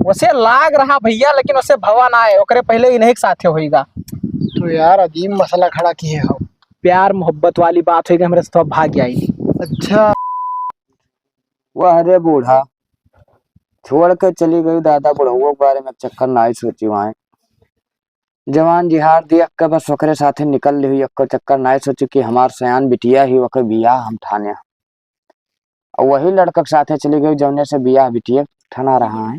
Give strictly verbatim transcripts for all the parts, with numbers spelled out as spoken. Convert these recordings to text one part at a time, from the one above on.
उसे लाग रहा भइया, लेकिन उसे भवा ना आए, ओकरे पहिले इन्हीं के साथे होइगा। तो यार अजीब मसला खड़ा किहे हो। प्यार मोहब्बत वाली बात होइगा, हमरे से तो भाग आई। अच्छा। वाह रे बूढ़ा, छोड़ के चली गई दादा बुढ़ऊ के बारे में चक्कर नाई सोची वहाँ। जवान जिहार दिया के बस ओकरे साथे निकल ली हुई, एक्को चक्कर नाई सोची कि हमार सयान बिटिया ही ओकर बियाह हम ठाने। और वही लड़का के साथे चली गई जौने से बियाह बिटिया ठना रहा है।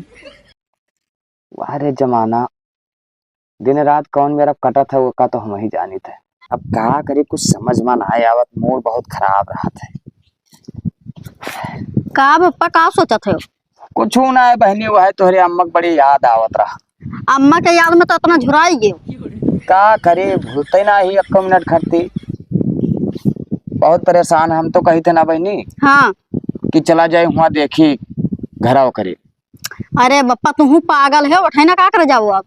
वाह रे जमाना, दिन रात कौन मेरा कटत है, ओका तो हम ही जानित है। अब का करी, कुछ समझ में ना आवत, मूड बहुत खराब रहत है। का बप्पा, का सोचत है? कुछ ना है बहनी, वह तोहरे अम्मा के बड़ी याद आवत रहा। अम्मा के याद में तो इतना झुराई गयो। का करे, भूलते ना ही एक मिनट खरती। बहुत परेशान हम तो कही थे ना बहनी। हाँ। कि चला जाए हुआ देखी घरा ओकरे। अरे बप्पा, तुहू पागल है, उठे ना का करे जाओ आप?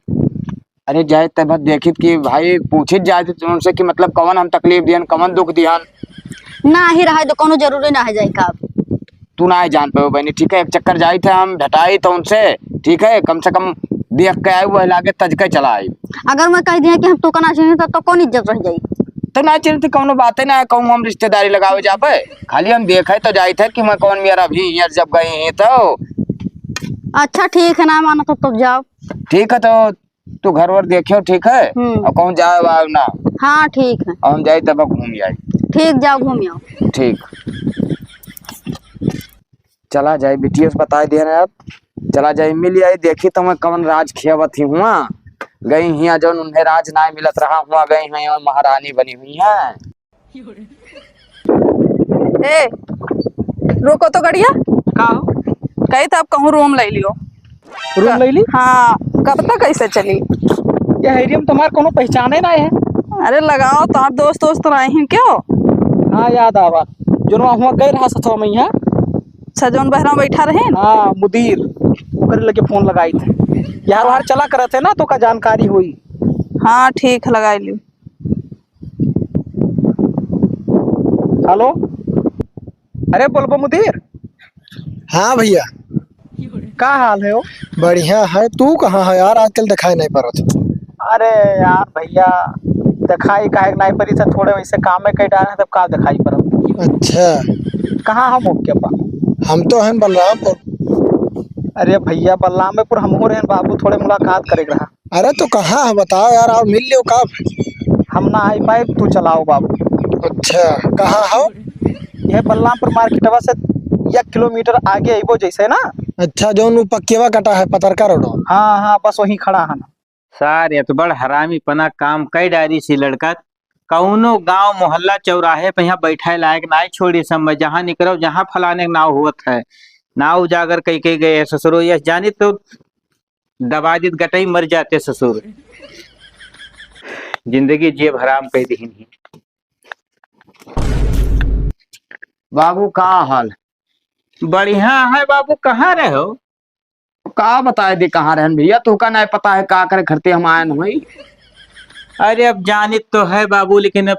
अरे जाए तब देखित कि भाई पूछित जाए थे उनसे कि मतलब कौन हम तकलीफ दिहन, कौन दुख दिहन। ना ही रहे तो कोनो जरूरी ना है जाए का अब। तू ना जान पाओ बहनी, ठीक है, एक चक्कर जाई थे हम भेटाई तो उनसे, ठीक है, कम से कम देख के आए, वह लागे तज के चला आई। अगर मैं कह दिया कि हम तू का ना चिन्हित तो, तो कौन इज्जत रह जाई? तो ना चिन्हित कौनो बातें ना है, कहूँ हम रिश्तेदारी लगावे जाबे, खाली हम देखे तो जाई थे कि मैं कौन मेरा भी यार जब गई ही तो। अच्छा ठीक है, ना मानो तो तब जाओ। ठीक है, तो तू घर वर देखियो, ठीक है? हम्म। और कहूँ जाए वाए ना। हाँ, ठीक है। और हम जाई तब घूम आई। ठीक, जाओ घूम आओ। ठीक। चला जाई, बिटिया से बताई दिया ना अब। चला जाई, मिल आई, देखी तो मैं कवन राज खियावत ही हुआ। गई हिया जौन उन्हें राज ना मिलत रहा हुआ, गई हैं और महारानी बनी हुई हैं। ए, रुको तो गड़िया। का हो? कही था अब कहूँ रूम ले लियो। रूम ले ली? हाँ, कब तक ऐसे चली? ये हेरियम तुम्हार कोनो पहचाने ना है। अरे लगाओ, तुम्हार दोस्त दोस्त रहे हैं क्यों? हाँ, याद आवा, जो हुआ गए रहा सथवा में यहाँ। अच्छा, जौन बहरा बैठा रहे न? हाँ, मुदीर, ओकरे लगे फोन लगाई थे। यार, वहाँ चला करत है ना, तो का जानकारी हुई। हाँ, ठीक है, लगाई ली। हेलो, अरे बोलबो मुदीर। हाँ भैया। का हाल है हो? बढ़िया है, तू कहाँ है यार, आजकल दिखाई नहीं पड़त। अरे यार भैया, दिखाई काहे के नहीं पड़ी, सब थोड़े वैसे काम में कई डाले हैं, तब का दिखाई पड़त। अच्छा। कहाँ हम ओके पा? हम तो हैं बलरामपुर। अरे भैया, बलरामपुर हम हो रहे हैं बाबू, थोड़े मुलाकात करे के रहा। अरे तो कहाँ है बताओ यार, आओ मिल लियो का? हम ना आई पाए, तू चलाओ बाबू। अच्छा, कहाँ हो? यह बलरामपुर मार्केटवा से एक किलोमीटर आगे अइबो जैसे ना। अच्छा, जौन उ पक्केवा कटा है, पतरका रोड। हाँ, हाँ, बस वहीं खड़ा है ना। सार, एत बड़ हरामीपना काम कई डारी सी लड़का। कौनो गांव मोहल्ला चौराहे पे यहाँ बैठे लायक नाई छोड़ी समय, जहाँ निकरो, जहाँ फलाने के नाव होत है, नाव उजागर कई कई गए ससुरो, यस जानी तो दबा देत गटई मर जाते ससुर। जिंदगी जेब हराम कह दिहिन ही। बाबू का हाल? बढ़िया है बाबू, कहाँ रहे हो? का बताए दे कहाँ रहन भैया, तोहका नहीं पता है का करे खरते हम आयन हुई। अरे अब जानित तो है बाबू, लेकिन अब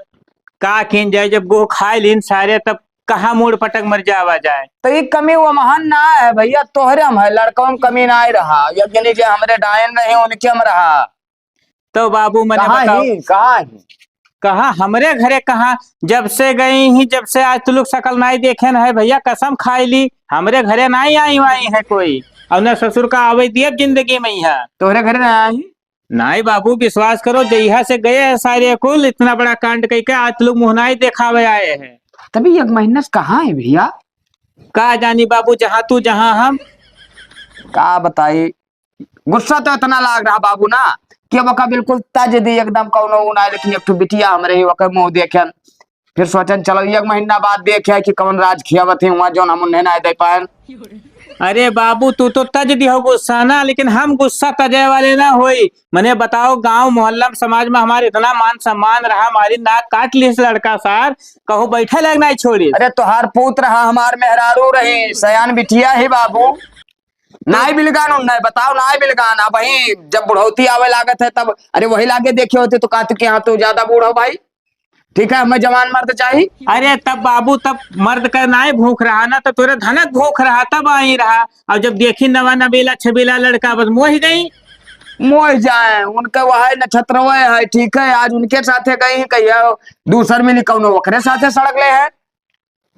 का किन जाए, जब गोह खाए लीन सारे तब कहाँ मूड़ पटक मर जावा जाए। तो ये कमी वो महान ना है भैया, तोहरे हम है, लड़कवन कमी ना आए रहा, एक जनी जे हमरे डायन रहे, उनके हम रहा। तो बाबू, मने कहाँ बताओ। ही, कहाँ ही? कहाँ हमरे घरे, कहाँ जब से गई ही, जब से आज तुलुक सकल नाई देखे न है भैया, कसम खाई ली, हमरे घरे नाई आई वाई है कोई, और न ससुर का आवे दिए जिंदगी में यहाँ। तोहरे घरे ना आई? नाई बाबू, विश्वास करो, जइहा से गए हैं सारे कुल, इतना बड़ा कांड कई के आज तुलुक मुँह नाई देखावे आए हैं। तभी एक महीना से कहाँ है भैया? का जानी बाबू, जहाँ तू जहाँ हम। का बताई, गुस्सा तो इतना लाग रहा बाबू ना कि अब ओका बिल्कुल तज दी एकदम कौनो ऊ ना, लेकिन एक ठो बिटिया हमरे ही ओकर मुँह देखन। फिर सोचन चलो एक महीना बाद देखे कि कौन राज खियावत है वहाँ जौन हम उन्हें ना दे पाएन। अरे बाबू, तू तो तज दिहो गुस्सा ना, लेकिन हम गुस्सा तजे वाले ना होई। मने बताओ, गांव मोहल्ला में समाज में हमारे इतना मान सम्मान रहा, हमारी नाक काट ली इस लड़का सार, कहूँ बैठे लायक नहीं छोड़ी। अरे तोहार पूत रहा, हमार मेहरारू रही, सयान बिटिया ही बाबू। नाई बिलगान उन नहीं बताओ, नाई बिलगान। अब वही जब बुढ़ौती आवे लागत है तब, अरे वही लागे देखे होते तो कहते कि हाँ तू ज्यादा बूढ़ हो भाई। ठीक है, हमें जवान मर्द चाही। अरे तब बाबू, तब मर्द का नाय भूख रहा ना, तब तोरे धनक भूख रहा, तब आई रहा। और जब देखी नवा नबेला छबेला लड़का, बस मोहि गई। मोहि जाए, उनका वह नक्षत्र वह है, ठीक है, आज उनके साथे गई, कहिया दूसर मिली कौनो ओकरे साथे सड़क ले है।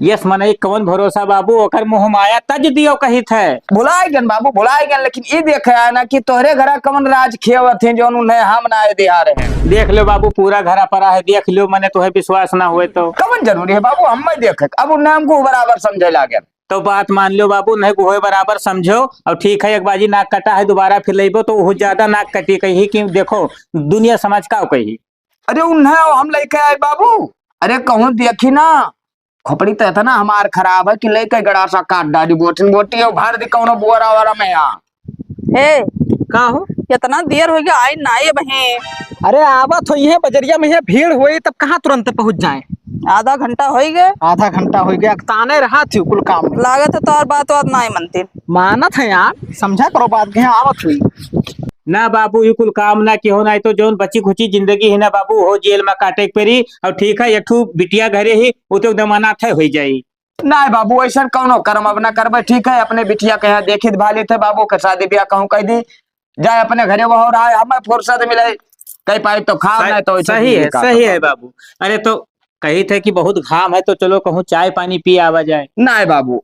यस मनई कौन भरोसा बाबू, ओकर मोह माया तज दियो कहित है। भुलाए गन बाबू, भुलाए गन, लेकिन ई देखे है ना कि तोहरे घरा कौन राज खेवत है, जौन उन्हें हम ना दिहा रहे हैं। देख लो बाबू, पूरा घरा परा है, देख लो, मने तोहे विश्वास ना हुए तो। कौन जरूरी है बाबू, हम मैं देखे, अब उन्हें हमको बराबर समझे लागे। तो बात मान लो बाबू, नहीं को होए बराबर समझो। और ठीक है, एक बाजी नाक कटा है, दोबारा फिर लेबो तो वो ज्यादा नाक कटी कही कि देखो दुनिया समाज का कही। अरे उन्हें हम लेके आए बाबू, अरे कहूँ देखी ना, खोपड़ी तो इतना हमार खराब है कि लेके गड़ासा काट डाली, बोटिन बोटी और भर दी कौनो बोरा वोरा में यहाँ। हे, का हो? इतना देर हो गया, आई ना ये बहिन। अरे आवत हो, ये बजरिया में ये भीड़ हुई, तब कहाँ तुरंत पहुँच जाए? आधा घंटा हो ही गया। आधा घंटा हो गया, अकताने रहा थी कुल काम में। लागत है तोहर बात वात ना ही मनती। मानत है यार, समझा करो बात के, यहाँ आवत हुई। ना बाबू, ई कुल काम ना किहो, ना तो जौन बची खुची जिंदगी है ना बाबू, हो जेल में काटे के पड़ी। और ठीक है, एक ठू बिटिया घरे ही, वो तो एकदम अनाथ है, हो जाई। ना बाबू, ऐसा कौनो कर्म अब ना करबे, ठीक है, अपने बिटिया के यहाँ देखित भालित है बाबू, के शादी ब्याह कहूँ कह दी, जाए अपने घरे, वो हो रहा है, हमें फुर्सत मिले, कहीं पाई तो खाओ, सही, नहीं तो वैसे सही जिंदगी है, काटो सही है बाबू। बाबू। अरे तो कही थे कि बहुत घाम है, तो चलो कहूँ चाय पानी पी आवा जाए। नहीं बाबू,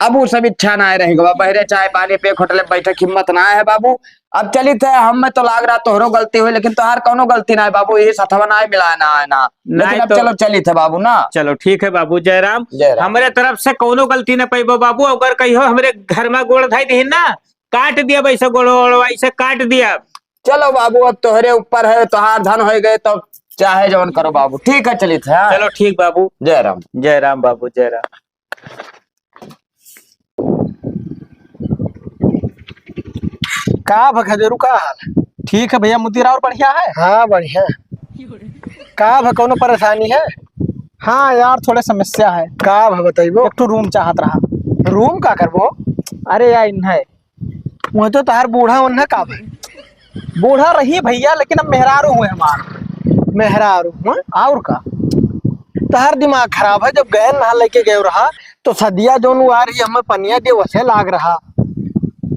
अब वो सब इच्छा ना रह गवा, बहरे चाय पानी पे होटल में बैठे हिम्मत ना है बाबू। अब चलित है, हम में तो लाग रहा तोहरो गलती हुई, लेकिन तोहार कौनो गलती ना है बाबू, ये सथवा ना है, मिला ना है ना। लेकिन नहीं अब तो चलो, चलित है बाबू ना। चलो ठीक है बाबू, जय राम। जय राम। हमरे तरफ से कौनो गलती ना पैबो बाबू, अगर कहियो हमरे घर में गोड़ धाई दही ना, काट दिया वैसे गोड़ो ओड़ो, ऐसे काट दिया। चलो बाबू, अब तोहरे ऊपर है, तोहार धन हो गए, तो चाहे जौन करो बाबू। ठीक है, चलित है, हाँ? चलो ठीक बाबू। जय राम। जय राम बाबू, जय राम। का भ खदेरू, का हाल? ठीक है भैया, मुद्दी राउर बढ़िया है? हाँ, बढ़िया। का भ, कौनो परेशानी है? हाँ यार, थोड़े समस्या है। का भ, बताइबो? एक ठो रूम चाहत रहा। रूम का करबो? अरे यार, इन्हें वह तो तहार बूढ़ा उन्हें का भाई? बूढ़ा रही भैया, लेकिन अब मेहरारू हुए हमार। मेहरारू, हाँ? और का? तहार दिमाग खराब है, जब गए नहा लेके गए रहा, तो सदिया जौन वो आ रही हमें पनिया दे, वसे लाग रहा।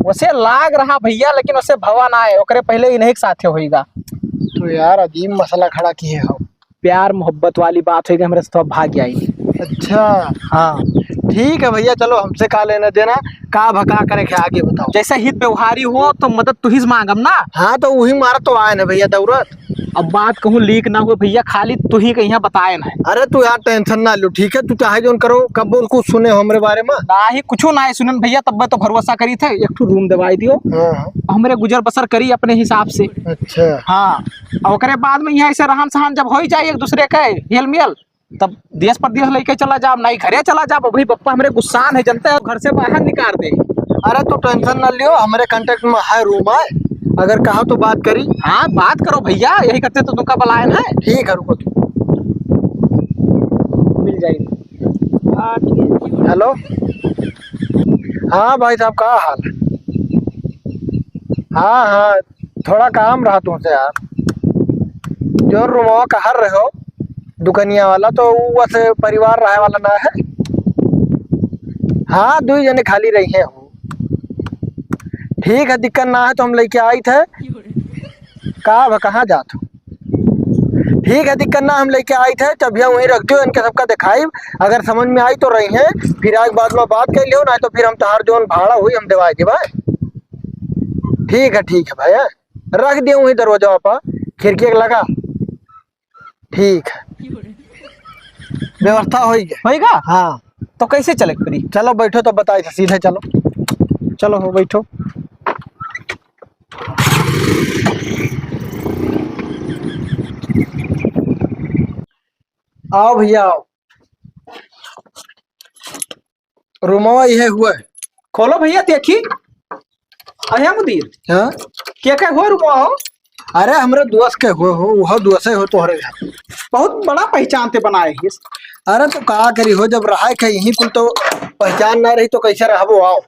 वसे लाग रहा भैया, लेकिन वसे भवा ना है, ओकरे पहले इन्हीं के साथे होइगा। तो यार, अजीब मसला खड़ा किए हो। प्यार मोहब्बत वाली बात हुई कि हमरे से थोड़ा भाग आई। अच्छा। हाँ। ठीक है भैया, चलो, हमसे का लेना देना, का भका करे के आगे बताओ। जैसे हित व्यवहारी हो तो मदद तू ही से मांगम ना। हाँ, तो वही मारा तो आए ना भैया दौरत। अब बात कहूँ लीक ना हो भैया, खाली तू ही के यहाँ बताए ना। अरे तू यार टेंशन ना लो, ठीक है, तू चाहे जौन करो, कब बोल कुछ सुने हो हमरे बारे में? ना ही कुछ ना है सुनन भैया, तब मैं तो भरोसा करी थे, एक ठो रूम दवाई दियो। हाँ, हाँ। हमरे गुजर बसर करी अपने हिसाब से। अच्छा। हाँ। और ओकरे बाद में यहाँ ऐसे रहन सहन जब हो ही जाए एक दूसरे के हेल मेल, तब देश परदेश लेके चला जाब, नहीं घरे चला जाब। अभी पप्पा हमरे गुस्सान है, जनते हैं, घर से बाहर निकाल दे। अरे तू टेंशन ना लियो, हमरे कॉन्टैक्ट में है रूम है, अगर कहा तो बात करी। हाँ, बात करो भैया, यही करते तो तुमका बुलाए हैं। ठीक है, रुको तू। मिल जाएगी। हाँ, ठीक है। हेलो, हाँ भाई साहब, का हाल है? हाँ, हाँ, थोड़ा काम रहा तुमसे यार। जो रूमवा कहर रहे हो दुकनिया वाला, तो उ बस परिवार रहे वाला ना है। हाँ, दुई जने खाली रही हैं हो। ठीक है, दिक्कत ना है तो हम लेके आई थे। का भ-, कहाँ जात हो? ठीक है, दिक्कत ना, हम लेके आई थे, चाबिया वहीं रख दियो, इनके सबका दिखाई, अगर समझ में आई तो रही हैं, फिर आए के बाद में बात कर लियो, ना तो फिर हम तहार जोन भाड़ा हुई हम देवाई देबा। ठीक है, ठीक है भैया, रख दियो वहीं दरवाजा पर, खिड़की के लगा। ठीक है, व्यवस्था होई गई। होई का? हाँ। तो कैसे चले के पड़ी? चलो बैठो तो बताई थे, सीधे चलो। चलो हो बैठो। आओ भैया, आओ। रूमवा इहे हुआ है। खोलो भैया, देखी। अरे मुदीर, हाँ? के के हो रूमवा हो? अरे हमरे दोस्त के हुए हो, वह दोस्त हो तोहरे घर। बहुत बड़ा पहचान ते बनाए हिस। अरे तो का करी हो, जब रहा के यहीं कुल तो पहचान ना रही तो कैसे रहबो? आओ।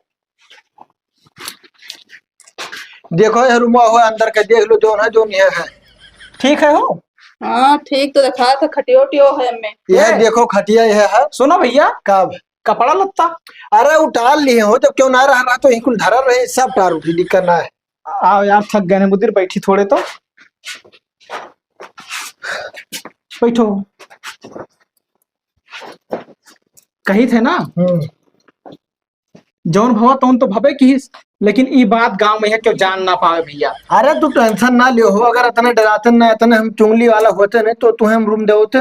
देखो, ये रूमवा हो, अंदर के देख लो, जोन है, जोन ये है। ठीक है हो? हाँ, ठीक तो दिखा था, खटियो उटियो है एमे। यह ए! देखो खटिया यह है। सुनो भैया, का? कपड़ा लत्ता? अरे उतार लिए हो, जब क्यों ना रहा, रहा तो यहीं कुल धरा रहे, सब टार उठी, दिक्कत ना है। आओ यार, थक गए हैं मुदिर, बैठी थोड़े तो। बैठो। कही थे ना, हम्म। जौन भवा तौन तो भवे किहिस, लेकिन ई बात गांव में है क्यों जान ना पावे भैया। अरे तू tension ना लियो हो, अगर इतने डराते ना, इतने हम चुंगली वाला होते नहीं तो तुम्हें हम room दे होते।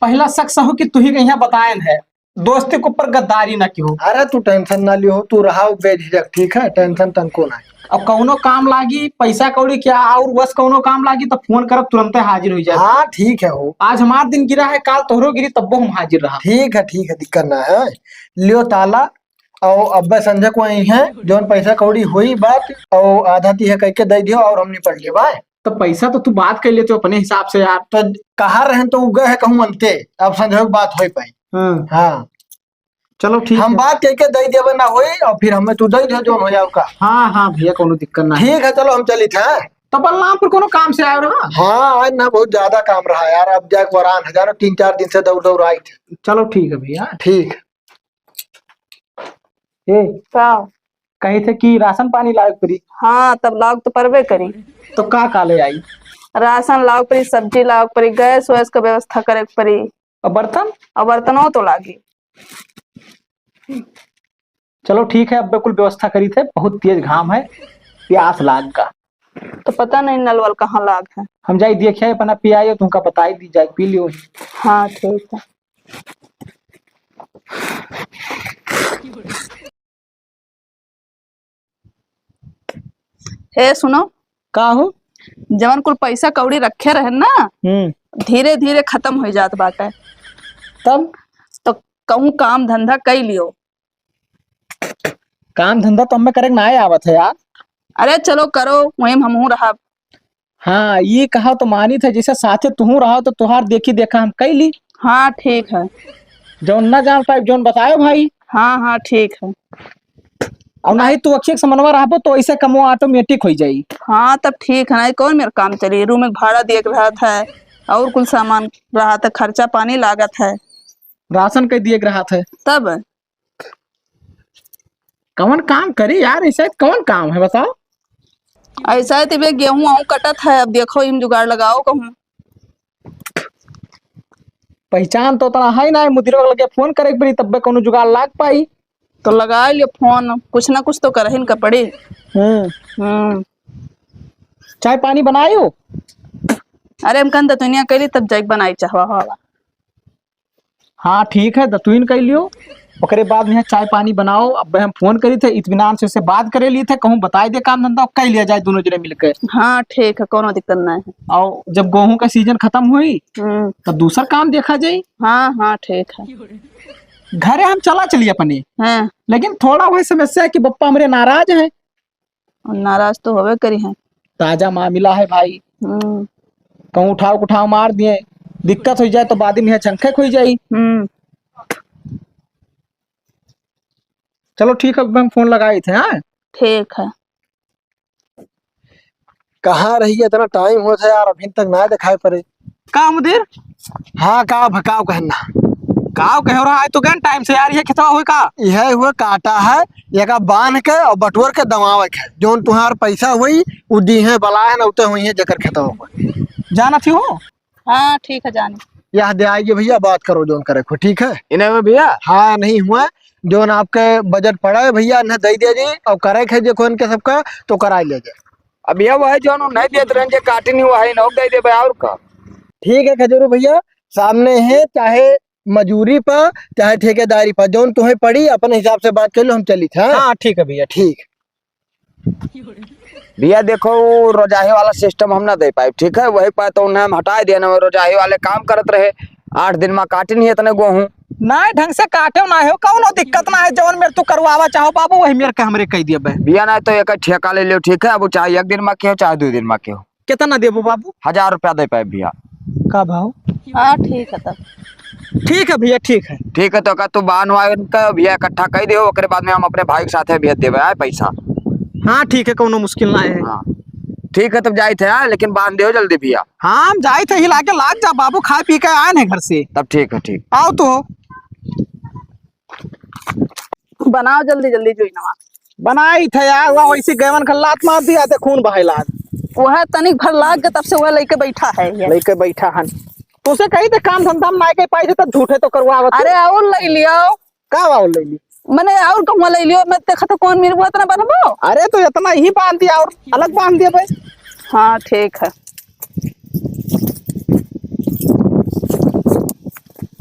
पहला शक सहु कि तू ही कहीं बतायन है, दोस्ती के ऊपर गद्दारी ना किहो। अरे तू tension ना लियो, तू रहा बेझिझक, ठीक है, tension तनको ना। अब कौनो काम लागी, पैसा कौड़ी क्या और बस कौनो काम लागी तो फोन करब, तुरंते हाजिर हो जाए। हाँ ठीक है हो। आज हमार दिन गिरा है, काल तोहरो गिरी, तब्बो हम हाजिर रहा। ठीक है, ठीक है, दिक्कत ना है। लियो ताला, और अब्बे संझा को आई है, जौन पैसा कौड़ी हुई बात, और आधा तीहे कह के दे दियो और हम निपट लेबा। तो पैसा तो तू बात कर लेते हो अपने हिसाब से यार। तो कहा रहन तो उ गए है कहूँ मनते, अब संझा की बात हो पाई। हाँ। हाँ। चलो ठीक हम है। बात कह के दे देबे ना होई और फिर हमें तू दे दे जौन हो जाओ का। हाँ, हाँ भैया, कोनो दिक्कत ना है। ठीक है, चलो हम चली थे। तो बलरामपुर कोनो काम से आयो रहा? हाँ, आज ना बहुत ज्यादा काम रहा यार, अब जाके वरान है, जानो तीन चार दिन से दौड़ दौड़ आई थे। चलो ठीक है भैया। ठीक। ए, का? कही थे कि राशन पानी लावे के पड़ी। हाँ, तब लावे के तो परबे करी। तो का का ले आई? राशन लावे के पड़ी, सब्जी लावे के पड़ी, गैस वैस के व्यवस्था करे के पड़ी। और बर्तन? और बर्तनों तो लागी। चलो ठीक है, अब कुल व्यवस्था करी थे, बहुत तेज घाम है, प्यास लाग का। तो पता नहीं नल वल कहाँ लाग है। हम जाई देखिया अपना पियाई, तुमका बताई दी, जाई पी लियो। हाँ ठीक है। हे सुनो। का हो? जवन कुल पैसा कौड़ी रखे रहे ना, हम्म। धीरे धीरे खत्म हो जात बाटे। तब? तो कहूँ काम धंधा कई लियो। काम धंधा तो हमें करे के नाहीं आवत है यार। अरे चलो करो, वहीं में हमहूँ रहब। हाँ, ये कहा तो मानी थे, जैसे साथे तुहूँ रहो तो तुहार देखी देखा हम कई ली। हाँ, ठीक है। जौन ना जान पाए, जौन बतायो भाई। हाँ, हाँ, ठीक है। और नाहीं तू अक्षय के समनवा रहबो तो ऐसे कमवा automatic हो जाई। हाँ, तब ठीक है, नाहीं कौन मेरा काम चली, room में भाड़ा दिए के रहत है और कुल सामान रहत है, खर्चा पानी लागत है। राशन के दिए के रहत है। तब कौन काम करी यार, ऐसा कौन काम है बताओ? ऐसा है, तिबे गेहूं आऊं कटत है, अब देखो इम जुगाड़ लगाओ कहूं। पहचान तो उतना है ना, मुदिरवा लगे फोन करे के पड़ी, तब्बे कोनो जुगाड़ लाग पाई। तो लगा लियो फोन, कुछ ना कुछ तो करहिन का पड़ी। हम्म। हम्म। चाय पानी बनायो? अरे हम कन दतुनिया कैली तब जाके बनाई चाहवा हवा। हाँ, ठीक है, दतुइन कइ लियो। ओकरे बाद में चाय पानी बनाओ। अब हम फोन करी थे, इत्मीनान से उससे बात करे ली थे, कहूँ बताए दे काम धंधा, कइ लिया जाए दोनों जने मिलके। हाँ, ठीक है, कोनो दिक्कत नहीं है। और जब गेहूं का सीजन खत्म हुई, हम्म। तो दूसर काम देखा जाई। हाँ, हाँ, ठीक है। घरे हम चला चली अपने, हाँ। लेकिन थोड़ा वही समस्या है कि बप्पा हमरे नाराज हैं। नाराज तो होबे करी है। ताजा मामला है भाई। हम्म। कहूँ उठाव उठाव मार दिए, दिक्कत हो जाए तो बाद में यहाँ झंखक हो जाई। हम्म। चलो ठीक है, अब हम फोन लगाई थे, हाँ? ठीक है। कहाँ रही, इतना टाइम होत है यार, अभी तक ना दिखाई पड़े। का मुदिर? हाँ, का भ-, काव कहना? काव कह रहा है तो गन टाइम से यार, ये खेतवा हुए का? यह हुए काटा है, ये का बांध के और बटोर के दमावे के। जोन तुहार पैसा हुई, उ दी है, बला है ना, उते हुई है, जेकर खेतवा हुए। जाना थी हो? हाँ, ठीक है, जानी। यह दे आइए भैया, बात करो जोन करे को, ठीक है? इन्हें में भैया? हाँ, नहीं हुआ, जोन आपके बजट पड़ा है भैया, इन्हें दे दिया जी, और करे के है जे को इनके सबका, तो करा ले जाए। अब यह वही जोन नहीं देत रहन जे काटी नहीं, वही नौक दे देबे, और का? ठीक है खजूरू भैया, सामने है, चाहे मजूरी पर, चाहे ठेकेदारी पर, जोन तुम्हें पड़ी, अपने हिसाब से बात कर लो, हम चली था। हाँ, ठीक है भैया, ठीक। भैया देखो, वो रोजाही वाला सिस्टम हम ना दे पाए, ठीक है? वही पाए तो उन्हें हम हटाए दिया ना, वो रोजाही वाले काम करत रहे, आठ दिन में काटे नहीं इतने गेहूं। ना ढंग से काटे ना हो, कौनो दिक्कत ना है, जौन मेरे तू करवावा चाहो बाबू, वही मेरे के हमरे कह दिया बे। भैया ना तो एक ठेका ले लियो, ठीक है? अब चाहे एक दिन में के हो, चाहे दो दिन में के हो। कितना देबो बाबू? हजार रुपया दे पाए भैया। का भाव? हाँ, ठीक है तब। ठीक है भैया, ठीक है। ठीक है, तो का तू बान वान का भैया इकट्ठा कर दियो, ओकरे बाद में हम अपने भाई के साथ है भेज देबे, आए पैसा। हाँ, ठीक है, कौनो मुश्किल ना है। हाँ। ठीक है, तब जाइत है, हाँ, लेकिन बांध दियो जल्दी भैया। हाँ, हम जाइत है, हिला के लाग जा बाबू, खाए पी के आए हैं घर से। तब ठीक है, ठीक। आओ तो। बनाओ जल्दी जल्दी जुइनवा। बनाइत है यार, वह वैसे गैवन खल्लात मार दिया थे, खून बहाए लाग। वह तनिक भर लाग गए, तब से वह लेके बैठा है ये। लेके बैठा हन। तो उसे कही थे काम धंधा में नाई के पाई थे, तब झूठे तो करवावत। अरे और ले लियो। का और ले ली? मने और कहूँ ले लियो, मैं देखा तो कौन मेरे को इतना बनबो? अरे तो इतना ही बांध दिया और अलग बांध दिया भाई। हाँ ठीक है।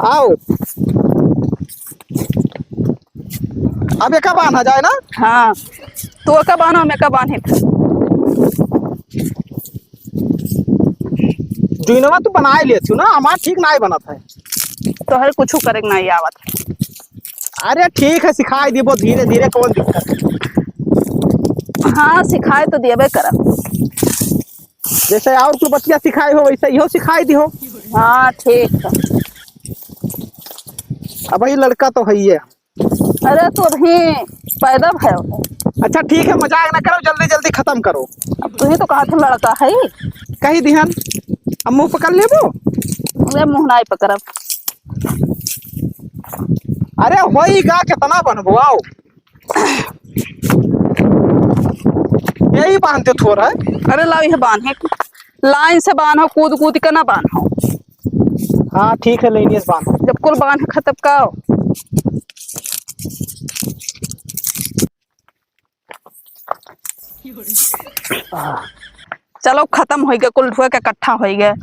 आओ। अब एका बांधा जाए ना? हाँ, तू एका बांध, हम एका बांध है। जुइनवा तू बनाए लेत हो ना, हमार ठीक नाई बनत है। तोहर कुछ करे के नाई आवत है। अरे ठीक है, सिखाई देबो धीरे धीरे, कौन दिक्कत है? हाँ, सिखाए तो देबे करब। जैसे और कुल बतिया सिखाई हो, वैसे इहो सिखाई दिहो। हाँ, ठीक है। अब ये लड़का तो है ही है। अरे, तू अभी पैदा भयो है। अच्छा, ठीक है, मजाक ना करो, जल्दी जल्दी खत्म करो। अब तू ही तो कहा था लड़का है। कही दिहन, अब मुंह पकड़ लेबो। अरे, मुंह नाई पकड़ब। अरे, होई गा, कितना बनबो, आओ। यही बांधते थोड़ा। अरे लाओ, यह बांध है, लाइन से बांधो, कूद कूद के ना बांधो। हाँ ठीक है, लाइन से बांधो। जब कुल बांध खत्म का हो। चलो, खत्म हो गया, कुल धुआ के इकट्ठा हो गया।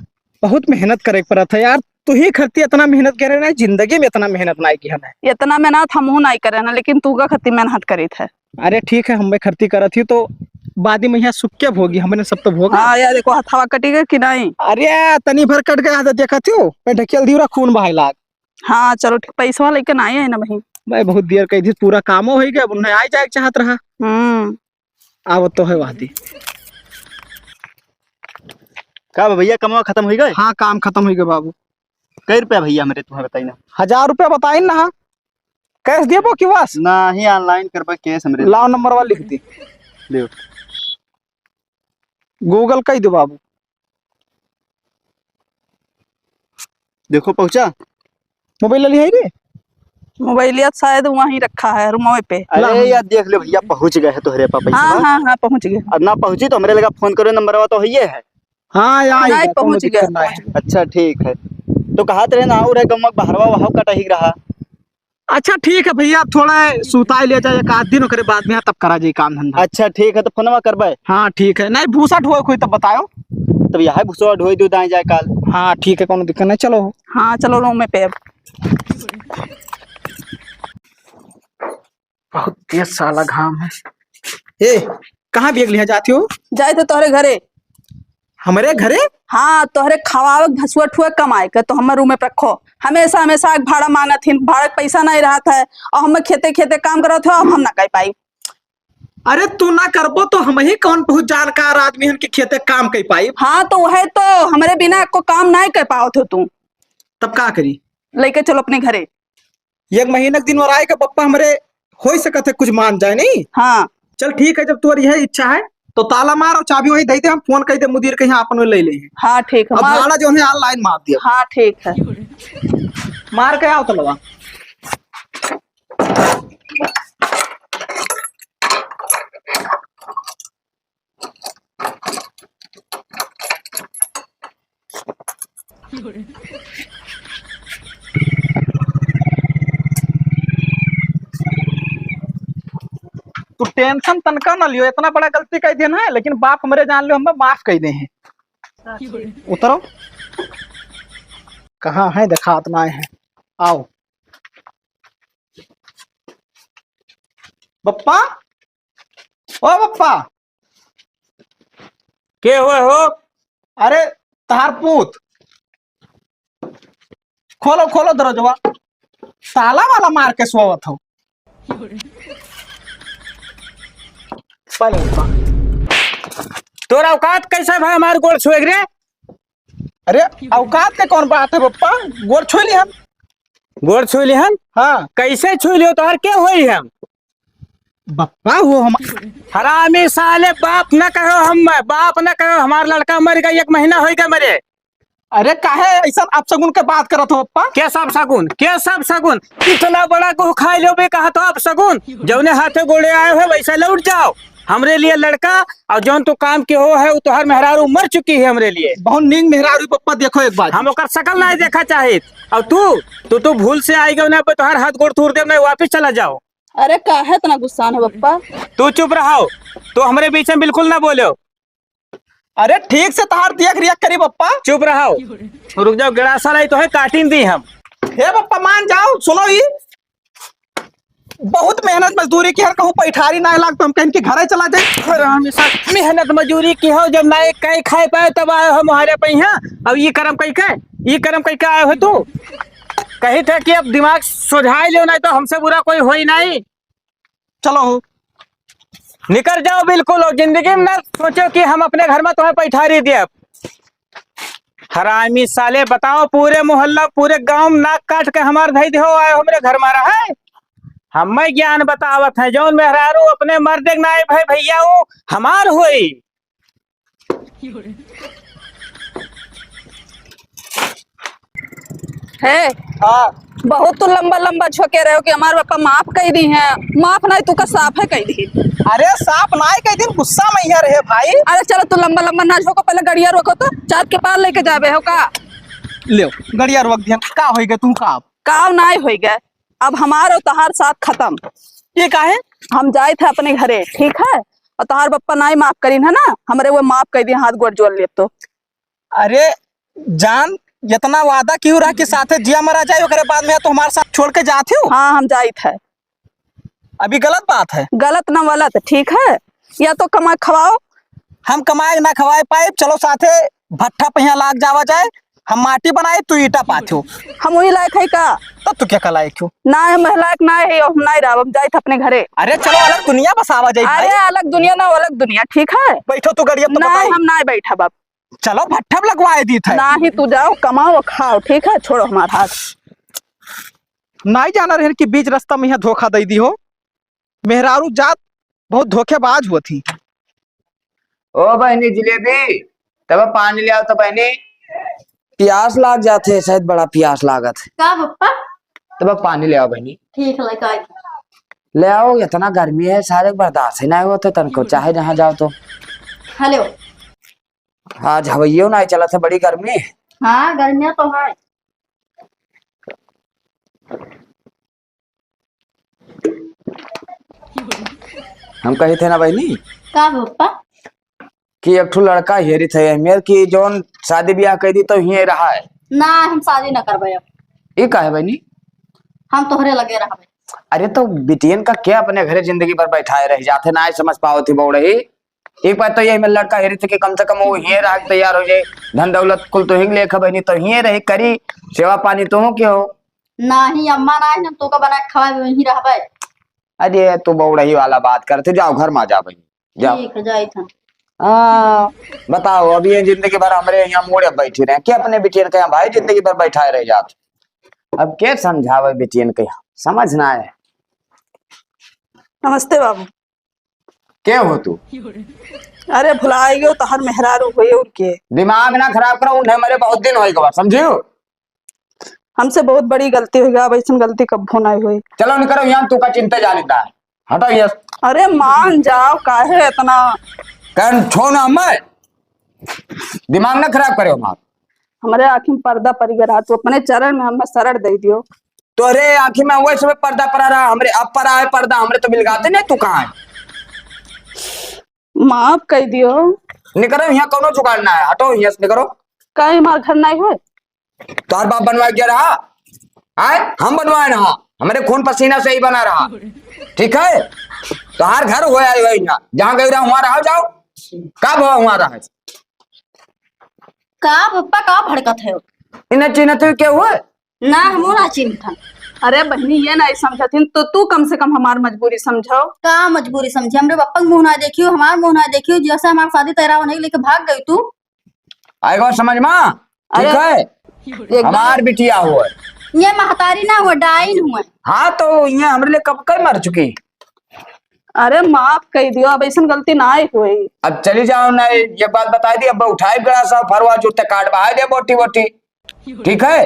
बहुत मेहनत करे के पड़त है यार, तू ही खरती इतना मेहनत करे ना, जिंदगी में इतना मेहनत नाई किया है। इतना मेहनत हमहू नाई करे ना, लेकिन तू का खरती मेहनत करीत है। अरे ठीक है, हम खरती करत ही तो बादी में यहाँ सुक्के भोगी, हमने सब तो भोगा। हाँ यार, देखो हथवा कटी गए कि नहीं? अरे तनी भर कट गया तो देखा थियो, मैं ढकेल दियो रा, खून बहाए लाग। हाँ चलो ठीक, पैसवा लेके ना आए है ना बहिन। मैं बहुत देर कही थी, पूरा कामो हो गया, अब उन्हें आ जाए के चाहत रहा। हम्म। आवत तो है वादी। का बा भैया, कमवा खत्म हुई गए? हाँ, काम खत्म हुई गए बाबू। कई रुपया भैया हमरे तुम्हें बताई ना? हजार रुपया बताई ना। कैश देबो कि बस? ना ही, online करबे कैश हमरे। लाओ नंबर वाला लिख दी। लियो। Google कई दो बाबू। देखो पहुँचा? मोबाइल ले लिया है रे? मोबाइलिया शायद वहीं रखा है रूमवे पे। अरे ला। यार देख ले भैया, पहुँच गए है तोहरे पा पैसा। हाँ, हाँ, हाँ, पहुँच गए। अब ना पहुँची तो हमरे लगा फोन करो, नंबरवा तो है ये है। हाँ यार, नहीं, पहुँच गया। अच्छा ठीक है। तो कहा तेरे ना और है गमक बहरवा वहाँ कटा ही रहा। अच्छा ठीक है भैया, थोड़ा सुताई ले जाए एक आध दिन, ओकरे बाद में तब करा जाए काम धंधा। अच्छा ठीक है, तो फोनवा करबे। हाँ ठीक है, नहीं भूसा ढोए कोई तब बताओ। तब यहाँ भूसा ढोए दो दाएं जाए काल। हाँ ठीक है, कोनो दिक्कत नहीं, चलो। हाँ चलो, रूम में पे अब। बहुत तेज साला घाम है। ए, कहाँ बैग लिया जाती हो? जाए थे तोहरे घरे। हमरे घरे? हाँ, तोहरे खवावे के भसुआ ठुआ कमाए के तो हमर रूम में रखो। हमेशा हमेशा आग भाड़ा मांगत हिन, भाड़ा के पैसा नहीं रहत है और हम खेते खेते काम करत हो, अब हम ना कर पाई। अरे तू ना करबो तो हम ही कौन बहुत जानकार आदमी हन कि खेते काम कर पाई। हाँ तो वह तो हमरे बिना को काम नहीं कर पावत हो तू। तब का करी? लेके चलो अपने घरे। एक महीना के दिन और आए के पप्पा हमरे हो सकत है कुछ मान जाए नहीं। हाँ। चल ठीक है, जब तोर यह इच्छा है तो ताला मार और चाबी वहीं दे दे, हम फोन कर दे मुदीर के यहाँ अपन ले ले। हाँ ठीक है, अब मार। भाड़ा जो है online मार दिया। हाँ ठीक है। मार के आओ तलवा। तू tension तनका ना लियो, इतना बड़ा गलती कर दिया ना, लेकिन बाप हमरे जान लियो, हमें माफ कर दे हैं। उतरो। कहाँ है, दिखात ना है। आओ। बप्पा, ओ बप्पा। के हुए हो? अरे, तहार पूत। खोलो, खोलो दरवाजवा। ताला वाला मार के सोवत हो। पहले बप्पा। तोरा औकात कैसे भाई हमार गोड़ छुए रे? अरे, औकात के कौन बात है बप्पा? गोड़ छुए ली हम। गोड़ छुए ली हम? हाँ। कैसे छुए लियो? तोहर के होई हम? बप्पा, वो हम हरामी साले, बाप न कहो हम, बाप न कहो, हमार लड़का मर गया, एक महीना होइगा मरे। अरे काहे ऐसा अपशगुन के बात करत हो बप्पा? के सब सगुन, के सब सगुन? इतना बड़ा को खा लो बे, कहा तो अपशगुन? जौने हाथे गोड़े आए हो वैसे लौट जाओ। हमरे लिए लड़का और जौन तू काम के हो है, वो तोहर मेहरारू मर चुकी है हमरे लिए। बहुत नीक मेहरारू बप्पा, देखो एक बार। हम ओकर शकल नहीं देखा चाहित। और तू, तू, तू भूल से आई गयो ना, तोहर हाथ गोड़ तोड़ देब ना, वापिस चला जाओ। अरे काहे इतना गुस्सा है बप्पा? तू चुप रहो, तू हमरे बीच में बिल्कुल ना बोलो। अरे ठीक से तहार देख रेख करी बप्पा। चुप रहो, रुक जाओ, गड़ासा लाई तो है, काटिन दी हम। हे बप्पा मान जाओ, सुनो ई बहुत मेहनत मजदूरी की, हर कहूँ पैठारी ना लाग तो हम कहीं के घरे चला जाए। हरामी सा, मेहनत मजदूरी की हो, जब ना एक कहीं खाए पाए तब आए हो मुहारे पे यहाँ। अब ये करम कहीं के, ये करम कहीं के आए हो तू? कही थे कि अब दिमाग सुझाई लो, नहीं तो हमसे बुरा कोई होई नहीं। चलो हो। निकर जाओ बिल्कुल, और जिंदगी में ना सोचो कि हम अपने घर में तुम्हें पैठारी देब। हरामी साले, बताओ, पूरे मोहल्ला, पूरे गांव में नाक काट के हमार धई देहो, आए हमरे घर में रहे। हमें ज्ञान बतावत है, जौन मेहरारू अपने मर्दे के नाई भाई भैया हो, हमार होई। हे, हाँ। बहुत तू लंबा लंबा झोंके रहे हो कि हमार पापा माफ कई दी हैं। माफ नहीं, तू का साफ है कई दी। अरे साफ नहीं कई दी, गुस्सा में यहाँ रहे भाई। अरे चलो तू लंबा लंबा ना झोंको, पहले गड़िया रोको तो, चाँद के पार लेके जाबे हो का? ले, गड़िया रोक दिया, का होई गए तू का? काव नाई होई गए, अब हमार और तहार साथ खत्म। ये काहे? हम जाइत है अपने घरे, ठीक है? और तहार बप्पा नाई माफ करीन है ना, हमरे वो माफ कर दिए, हाथ गोड़ जोड़ लेब तो। अरे जान, इतना वादा क्यों रहा कि साथे जिया मरा जाए, ओकरे बाद में तो हमारे साथ छोड़ के जात हो? हाँ, हम जाइत है। अभी गलत बात है। गलत ना वलत, ठीक है? या तो कमा खवाओ। हम कमाए ना खवाए पाए, चलो साथे भट्ठा पे यहाँ लाग जावा जाए, हम माटी बनाए, तू ईटा पाथो। हम वही लायक है का? तब तू क्या का लायक हो? ना, हम लायक ना है, हम ना रहब, हम जाइत अपने घरे। अरे चलो, अलग दुनिया बसावा जाए अरे भाई। अलग दुनिया ना, अलग दुनिया, ठीक है? बैठो तू गड़िया पे, ना, बताई। हम ना बैठब अब। चलो भट्ठा पे लगवाए दी थे। ना ही तू जाओ, कमाओ, खाओ, ठीक है? छोड़ो हमार हाथ। नाई जाना रहे कि बीच रास्ता में यहाँ धोखा दे दी हो। मेहरारू जात बहुत धोखेबाज होत ही। ओ बहनी जिलेबी, तब पानी ले आओ तो बहनी। प्यास लाग जात है, शायद बड़ा प्यास लागत है। का पप्पा? तब पानी ले आओ बहनी। ठीक है, लेके आई। ले आओ, इतना गर्मी है सारे बर्दाश्त ही नहीं होते तनको, चाहे जहाँ जाओ तो। हेलो। आज हवैयो नहीं चलत है, बड़ी गर्मी। हाँ, गर्मियाँ तो है। हम कही थे ना बहनी का पप्पा? कि एक ठो लड़का हेरी थे मेर की जौन शादी ब्याह कर दी तो हिये रहा है। ना, हम शादी ना करबे अब। ई काहे बहनी? हम तोहरे लगे रहबे। अरे तो बिटियन का क्या अपने घरे जिंदगी भर बैठाए रह जाते, ना समझ पावत ही बउड़ही। एक बात तो ये में लड़का हेरी थे कि कम से कम वो हिये रह के तैयार हो जाए, धन दौलत कुल तो हिंग लेखा बहनी तो हिये रही करी, सेवा पानी तो हो के हो। नाही अम्मा, नाही हम तोका बना के खवाए, वहीं रहबे। अरे तू बउड़ही वाला बात करते, जाओ घर में आ जा बहनी, जाओ। ठीक है, जाइत हन। हाँ, बताओ, अब ये जिंदगी भर हमरे यहाँ मुड़े बैठी रहे, क्या अपने बिटियन के यहाँ भाई जिंदगी भर बैठाए रह जात? अब के समझावे बिटियन के यहाँ, समझ ना आए। नमस्ते बाबू। के हो तू? अरे भुलाए गयो, तोहर मेहरारू होए और के। दिमाग ना खराब करो, उन्हें मरे बहुत दिन होए गवा, समझियो? हमसे बहुत बड़ी गलती होई, अब ऐसन गलती कब्बो नाई होई। चलो निकरो यहाँ, तू का चिंता जाने का है। हटो यहाँ। अरे मान जाओ, काहे इतना? कान छो ना हमें। दिमाग ना खराब करे हमार। हमरे आँखी में पर्दा पड़ गया, तू अपने चरण में हमें शरण दे दियो। तोरे आँखी में वही समय पर्दा पड़ा रहा, हमरे अब पड़ा है पर्दा, हमरे तो बिलगाते नहीं, तू कहाँ है? माफ कर दियो। निकरो, यहाँ कोनो जुगाड़ ना है, हटो यहाँ से निकरो। काहे हमार घर नहीं है? तोहर बाप बनवाए गया रहा? आए? हम बनवाए रहा, हमरे खून पसीना से ही बना रहा, ठीक है? तोहर घर हो आए हो यहाँ, जहाँ गई रहा वहाँ रहो, जाओ। कब हो वहाँ रहा? का पप्पा, का भड़कत है? इन्हें चिन्हत हुई क्या हुआ? ना, हमहू ना चिन्हत हन। अरे बहनी, ये नहीं समझत हिन, तो तू कम से कम हमार मजबूरी समझो। का मजबूरी समझे? हमरे पप्पा के मुँह ना देखियो, हमार मुँह ना देखियो, जैसे हमार शादी तय रहा होने के लेके भाग गई तू। आएगा समझ में? ठीक अरे, है? एक हमार बिटिया हुआ। ये महतारी ना हुआ, डाइन हुआ। हाँ, तो ये हमरे लिए कब कई मर चुकी। अरे माफ कइ दियो, अब अइसन गलती नाहीं होई। अब चली जाओ ना, एक बात बताइ दी, अब उठाई गड़ा सब फरवा जूते काट बहाई दे बोटी बोटी। ठीक है,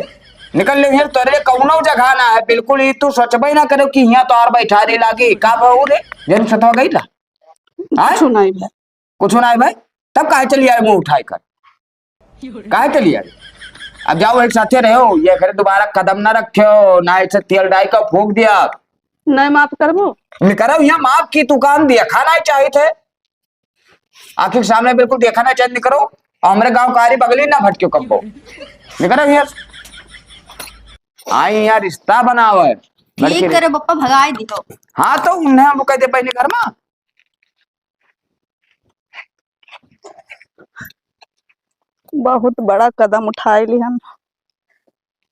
निकल ले हियाँ, तोरे कउनो जगह ना है बिल्कुल। ई तू सोचबे ना करो कि हियाँ तोहार बैठारी लागी। का बहू रे, जन सतवा गई ला? हाँ? कुछ नाहीं भा। कुछ नाहीं भाई, तब काहे चली आए मुँह उठाई कर? काहे चली आए? अब जाओ, एक साथे रहो, ये घर दोबारा कदम ना रख्यो, ना ऐसे तेल डाई का फूँक दिया। नाहीं माफ करबो? निकरो हियाँ, माफ की तू काम दिया, खाना ही चाहित है। आँखी के सामने बिल्कुल देखा ना चाहित, निकरो। और हमरे गाँव कारी बगली ना भटक्यो कब्बो। निकरो हियाँ। आई हियाँ रिश्ता बनावे। ठीक करे बप्पा, भगाई दिहो। हाँ, तो उन्हें हम कह दे पहले घर में। बहुत बड़ा कदम उठाए लिहन।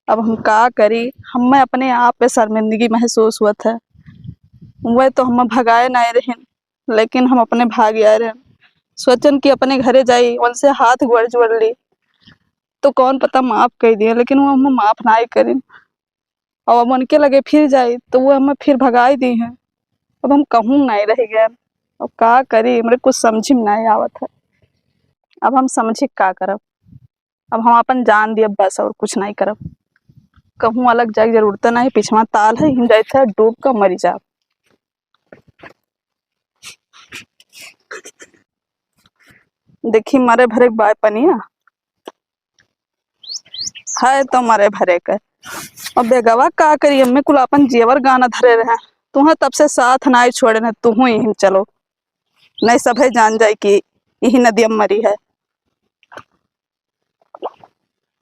अब हम का करी, हमें अपने आप पे शर्मिंदगी महसूस होत है। वह तो हमें भगाए नाहीं रहिन, लेकिन हम अपने भाग आए रहन। सोचन कि अपने घरे जाई, उनसे हाथ गोड़ जोड़ ली, तो कौन पता माफ कइ दिए, लेकिन वो हमें माफ नाहीं करिन। और अब उनके लगे फिर जाई, तो वो हमें फिर भगाई दिहैं। अब हम कहूँ नाहीं रहि गए। अब का करी, हमरे कुछ समझी में नाहीं आवत है। अब हम समझी का करब? अब हम अपन जान दियब बस, और कुछ नाहीं करब। कहूँ अलग जाए के जरूरत नाहीं, पिछवा ताल है, हम जाइत है डूब के मरी जाब। देखी मरे भरे के बाय पनिया है तो मरे भरे के। अब बेगवा का करी, हमें कुल अपन जेवर गाना धरे रहे। तुहें तब से साथ नाहीं छोड़े न, तुहूँ यहीं चलो, नाहीं सभे जान जाए कि यही नदिया में मरी है।